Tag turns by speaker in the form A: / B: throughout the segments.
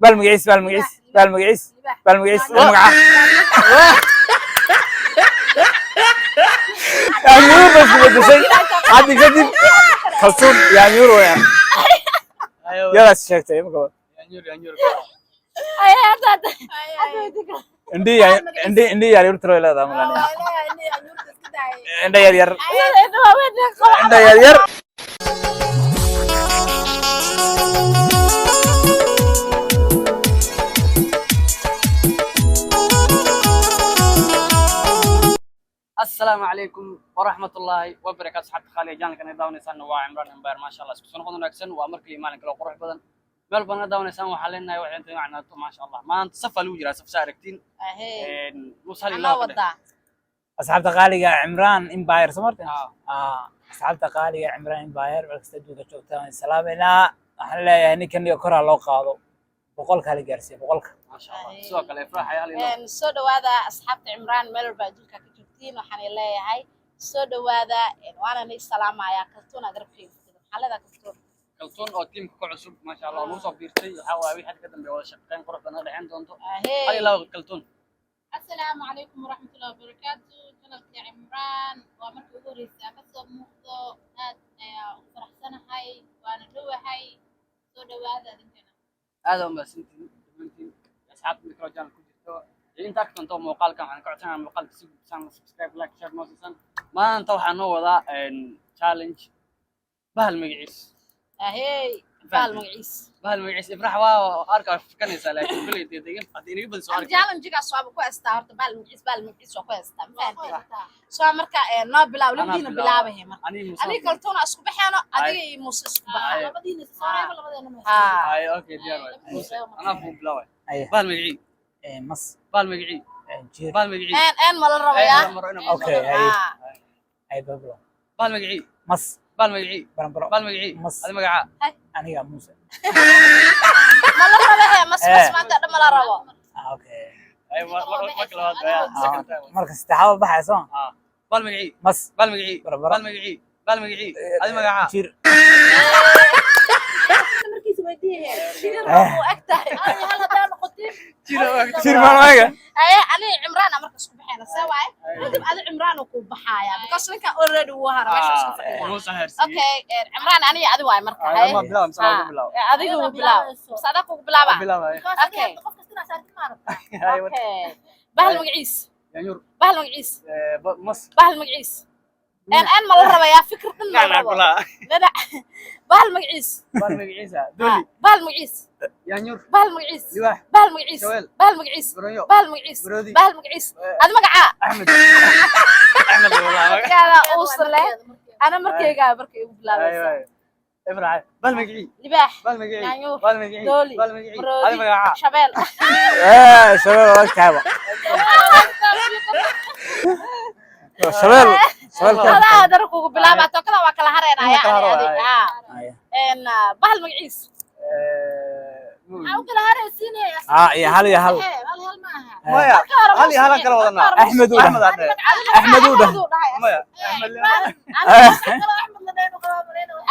A: Bahal magaciis, bahal magaciis, bahal magaciis, bahal magaciis, magaca. Yaanyuur bas ku bedeshay. Hadda kadib kaltuun yaanyuur weeyaan. Yadaas sheegtay imika.
B: Yaanyuur, yaanyuur.
C: Ay, hadda hadda hadda weydiin kara.
A: Indhi indhi indhi yaanyuur tiro leedahay malan. Indha yar yar.
C: Indha waaweyn qaba.
A: Indha yar yar.
B: Asalaamu calaykum waraxmat ullaahi wabarakaatu. Asxaabta qaaliga channelkan ay daawanaysaan waa Cimraan Empire. Maasha Allah, isku soo noqon wanaagsan. Waa markii maalin kale oo qurux badan meel badan daawanaysan. Waxaan leenahay waxay inta macnaato. Maasha Allah, maanta safaa lagu jiraa, saf saa aragtiin. Muuse hal
C: anoo
B: ilaa
C: wadaa.
A: Asxaabta qaaliga Cimraan Empire soo martay.
B: Ah.
A: Ah, asxaabta qaaliga Cimraan Empire meel kasta adduunka joogtaan waan salaameynaa. Waxaan leeyahay ninkan iyo koraa loo qaado, 100-ka la gaarsiiyo, 100-ka.
B: Maasha Allah, sidoo kale Ifraax ayaa hal ilaa.
C: Soo dhawaada asxaabta Cimraan meel walba adduunka ka joogtiin. Waxaan leeyahay soo dhawaada, waana ni salaamayaa. Kaltuun aad garabkayga fadhido, maxaa leedahay Kaltuun?
B: Kaltuun oo tiimka ku cusub, maasha Allah, oo nagu soo biirtay. Waxaa waaye wixii hadda ka dambeeya wada shaqeyn qurux badan dhexeyn doonto. Hal ilaa Kaltuun.
D: Asalaamu calaykum waraxmatullahi wabarakaatu. Channelka Cimraan waa markii ugu horreysay aan kasoo muuqdo. Aad ayaa u faraxsanahay, waana dhowahay. Soo dhawaada idinkana.
B: Aad u mahadsantihiin dhammaantiin asxaabta micro channel ku jirto iyo inta arki doonto muuqaalkan. Waxaan ka codsanayaa muuqaalka si gudbisaan, subscribe, like, share noo siisan. Maanta waxaa noo wadaa challenge bahal magaciis.
C: Ahey, bahal magaciis.
B: Bahal magaciis. Ifrax waa arkaa fikanaysaa, laakiin kuley dee degan haddii inaga badiso arki.
C: Challenge-gaas waaba ku haystaa horta. Bahal magaciis, bahal magaciis waa ku haystaa, ma fahanteen? Soo marka noo bilaab.
B: Anaa
C: Labadiina
B: bilaaba.
C: bilaabahe marka.
B: Aniga Muuse.
C: Adiga Kaltuuna isku baxeeno, adiga iyo Muuse isku baxa.
D: Labadiina soo reebo, labadeena ma.
C: Ha.
B: Ay, okay, diyaar waay. Muuse, anaa kuu bilaabay.
A: Aye.
B: Bahal magacii.
A: Mas.
B: Bahal magacii.
A: Jiir.
B: Bahal magacii.
C: En ma la rabayaa?
A: Okay, haye.
C: Ha.
A: Ay bablo.
B: Bahal magacii.
A: Mas.
B: Bahal magacii.
A: Baranbaro.
B: Bahal magacii.
A: Mas.
B: Adi magacaa.
A: Aniga Muuse.
C: Ma la rabahe mas mas maanta dhan ma la rabo.
A: Ah, okay.
B: Ay, marka labaad ayaa second time.
A: Marka saddexaad baxaya soo.
B: Ah, bahal magacii.
A: Mas.
B: Bahal magacii.
A: Baranbaro.
B: Bahal magacii, bahal magacii. Adi magacaa.
A: Jiir.
D: Markiisa weydiiye.
C: Shirin u eg tahay.
D: Hal hadaa noqotiin.
A: Jiir baan waaga.
C: Aye, aniga Cimraan marka isku baxeena see waaye. Kadib adi Cimraan uu ku baxaaya because ninkan already wuu hara meesha isku fadhiyaa.
B: Muuse heersiiyey.
C: Okay, Cimraan, aniga adi waaye marka. Haye.
B: Ama bilaab mise aan ku bilaabo?
C: Adiga uu bilaab mise adaa kugu bilaaba?
B: Bilaabay.
C: Okay.
D: Qof kasta inaa saartin ma rabtaa?
C: Okay, bahal magaciis.
B: Yaanyuur.
C: Bahal magaciis.
B: Mas.
C: Bahal magaciis. En ma la rabayaa? Fikir dhan ma la rabo. Nadac. Bahal magaciis.
B: Bahal magaciisa dooli.
C: Bahal magaciis.
B: Yaanyuur.
C: Bahal magaciis.
B: Libaax.
C: Bahal magaciis.
B: Jaweel.
C: Bahal magaciis.
B: Goronyo.
C: Bahal magaciis.
B: Maroodi.
C: Bahal magaciis. Adi magacaa.
B: Axmed, Axmed walaa.
C: Markaada uusan leh ana markaygaa markay igu bilaabaysa.
B: Ifrax, bahal magacii.
C: Libaax.
B: Bahal magacii.
C: Yaanyuur.
B: Bahal magacii.
C: Dooli.
B: Bahal magacii. Adi
C: Maroodi.
B: magacaa.
C: Shabeel.
A: Shabeel waa ogtahayba. Shabeel, shabeel.
C: Adaa hadana kugu bilaabaa, tookada waa kala hareynaya.
B: In la kala
C: ani
B: haro
C: adi
B: waaye.
C: ah bahal magaciis.
D: Maxaa u kala haraysiinaya?
A: Ah, iyo hal iyo hal.
D: Hal hal maaha.
B: Maya, hal iyo halan kala wadanaa.
A: Axmed uu dhahay.
B: Axmed adhe.
A: Axmed uu dhahay.
B: Maya, Axmed.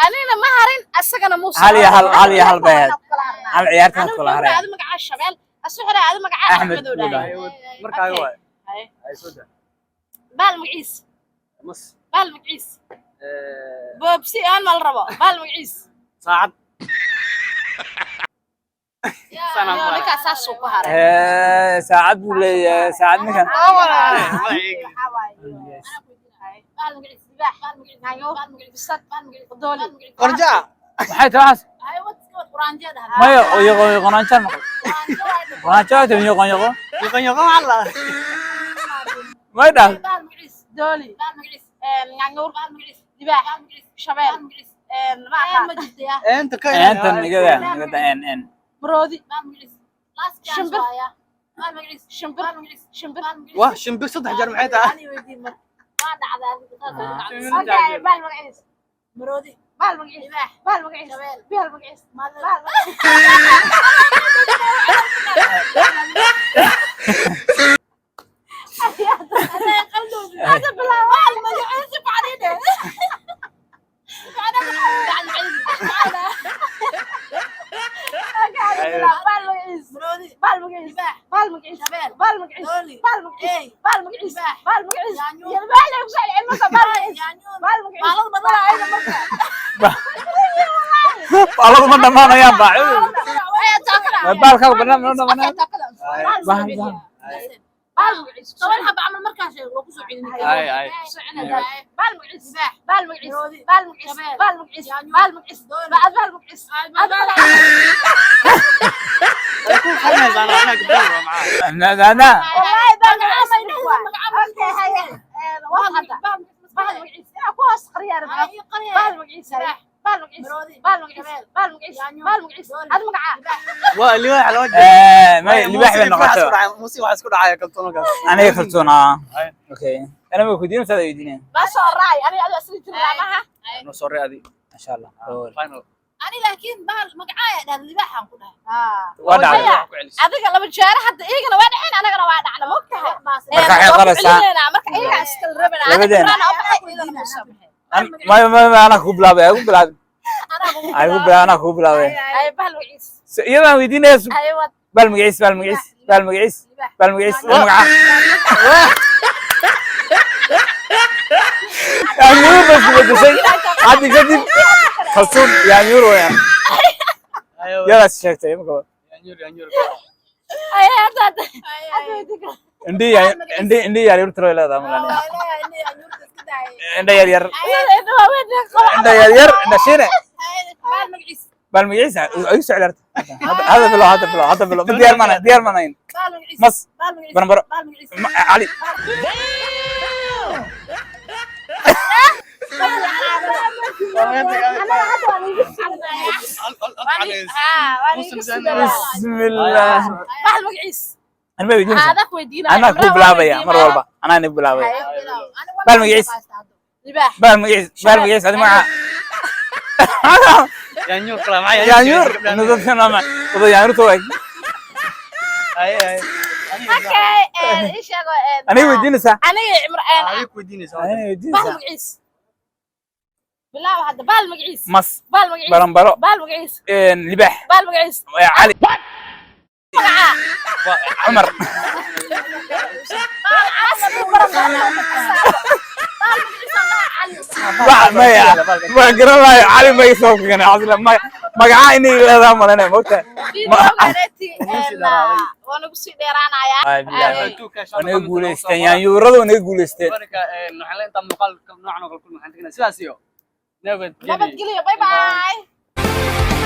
C: Anina ma harin, asagana muusa.
A: Hal iyo hal, hal iyo hal bay ahayd. Hal ciyaartan kula
C: anigu
A: hareen.
C: adi magacaa Shabeel, asu xiray adi magacaa
A: Axmed
C: Axmed uu
A: uu
C: dhahay.
A: dhahay.
B: Markaaga waay.
C: Haye.
B: Ay, soo daa.
C: Bahal magaciis.
B: Mas.
C: Bahal magaciis. Boobsi aan ma la rabo. Bahal magaciis.
B: Saacad.
C: Yo, ninkaas saasuu ku haray.
A: Saacad buu leeyahay, saacad ninkan.
B: Qorja.
A: Maxay tahay waxaas? Maya, yoqo yoqonaanjaan maqal. Qonaanjaan tahay yoqon yoqo.
B: Yoqon yoqon maxaa la?
A: May dhah.
C: Dooli, nyaanyuur, libaax, shabeel,
B: Eenta ka.
A: Eentan nigada, nigada en en.
C: Maroodi, shimbir, shimbir, shimbir.
B: Wah, shimbir saddex jeer maxay tahay?
C: Okay, bahal magaciis.
D: Maroodi.
C: Bahal magaciis, bahal magaciis, bahal magaciis, bahal magaciis. هذا بلا bahal magaciis بعدين. Bahal magaciis. magaciis
D: Libaax.
C: baal magaciis
D: Shabeel.
C: baal magaciis
D: Dooli.
C: baal magaciis
D: Ey.
C: baal magaciis
D: Libaax.
C: baal magaciis
D: Yaanyuur.
C: iyo baal ay ku soo celin marka baal magaciis
D: Yaanyuur.
C: baal magaciis
D: Baalada badan.
C: ayada marka
A: Baaladu ma dhammaanayaan baa.
C: Ay, taakada.
A: Baalkaaga bannaan ma dhammaanayaan.
C: Taakada.
A: Baal baal.
C: Baal magaciis
D: Toban xaba camal markaa sheego waa kusoo celin
B: Ay, ay.
C: baal magaciis
D: Libaax.
C: baal magaciis
D: Maroodi.
C: baal magaciis
D: Shabeel.
C: baal magaciis
D: Yaanyuur.
C: baal magaciis
D: Dooli.
C: baal baal magaciis
D: Baal
B: Way ku qarnaysaa anaa gabdhaha waa macaa.
A: Na na na.
C: والله baal magaciis okay هاي واضحة baal magaciis inaa ku hoos qariyaa rabaa baal magaciis baal magaciis baal magaciis baal magaciis baal magaciis ad magaca
B: Waa libaax loo jeedo.
A: May libaax bay noqotay.
B: Musi waxa isku dhacaya kaltuun markaas.
A: Aniga kaltuun ah. Okay. Ana ma ku diin sada weydiinaya.
C: ma soo raay aniga adiga asli jirnaa maaha
B: No sorry adi.
A: Masha Allah.
B: Final.
D: Ani laakiin bahal magacaaya dhahda libaaxaan ku dhahay.
A: Waa dhacday.
B: Ku celis.
C: adiga laba jeer hadda iyagana waa dhaceen anagana waa dhacna ma ogtahay
A: Marka waxay qoraysaa.
C: marka iyaga iskala rabana
A: Labadeena.
C: anaga usoo baxay
A: May may may anaa kugu bilaabay. Ay ku bilaabay. Ay ku bilaabay anaa kugu bilaabay.
C: ay bahal magaciis
A: So iyadaan weydiinaya
C: ay wad
A: baal magaciis baal magaciis baal magaciis baal magaciis magaca. Yaanyuur bas ku bedeshay. Hadda kadib kaltuun yaanyuur weeyaan.
B: Ayo.
A: Yadaas sheegtay imika.
B: Yaanyuur yaanyuur.
C: ay hadda hadda hadda weydiin kara
A: Indhi indhi indhi yaanyuur tiro leedahay malan. Indha yar yar.
C: iyada waa weyn qaba
A: Indha yar yar indha shiine.
D: Bahal magaciis.
A: Baal magaciis ay soo ciyaartay. Hadda bilo hadda bilo hadda bilo. Diyaar maana diyaar maanayn.
D: Bahal magaciis.
A: Mas
D: Bahal magaciis.
A: baranbaro.
D: Bahal magaciis.
A: Cali.
C: anaga hadda waan igu
A: Bismillah.
C: bahal magaciis
A: Ana ma weydiinaysaa.
C: adag weydiinaya
A: Anaa kuu bilaabaya mar walba. Anaa ni bilaabaya. Bahal magaciis.
C: libaax
A: Baal magaciis baal magaciis adi magaca.
B: Yaanyuur kala macaa.
A: Yaanyuur. Nidadkan ama wada yaanyuurta waay.
B: Ay ay.
C: okay ii sheego
A: Aniga weydiinaysaa.
C: aniga cimraan
B: Adiga ku weydiinaysaa.
A: Aniga
C: bahal
A: weydiinaysaa.
C: magaciis bilaab hadda bahal magaciis
A: Mas
C: bahal magaciis
A: baranbaro
C: bahal magaciis
A: libaax
C: bahal magaciis
A: cali
C: magaca
A: cumar. Wax maya ma garanayo cali ma isoo keenay asla magaca inay leedahay malanay moogtahay.
C: waa nagu sii dheeraanayaa
A: Ay bilahi. Waa naga guuleysteen yaanyuuradu waa naga guuleysteen.
B: Marka waxaan leenahay intaan muuqaalka noocan oo kale kulmi waxaan tegnaa sidaas iyo nabadgelyo.
C: nabadgelyo bye bye.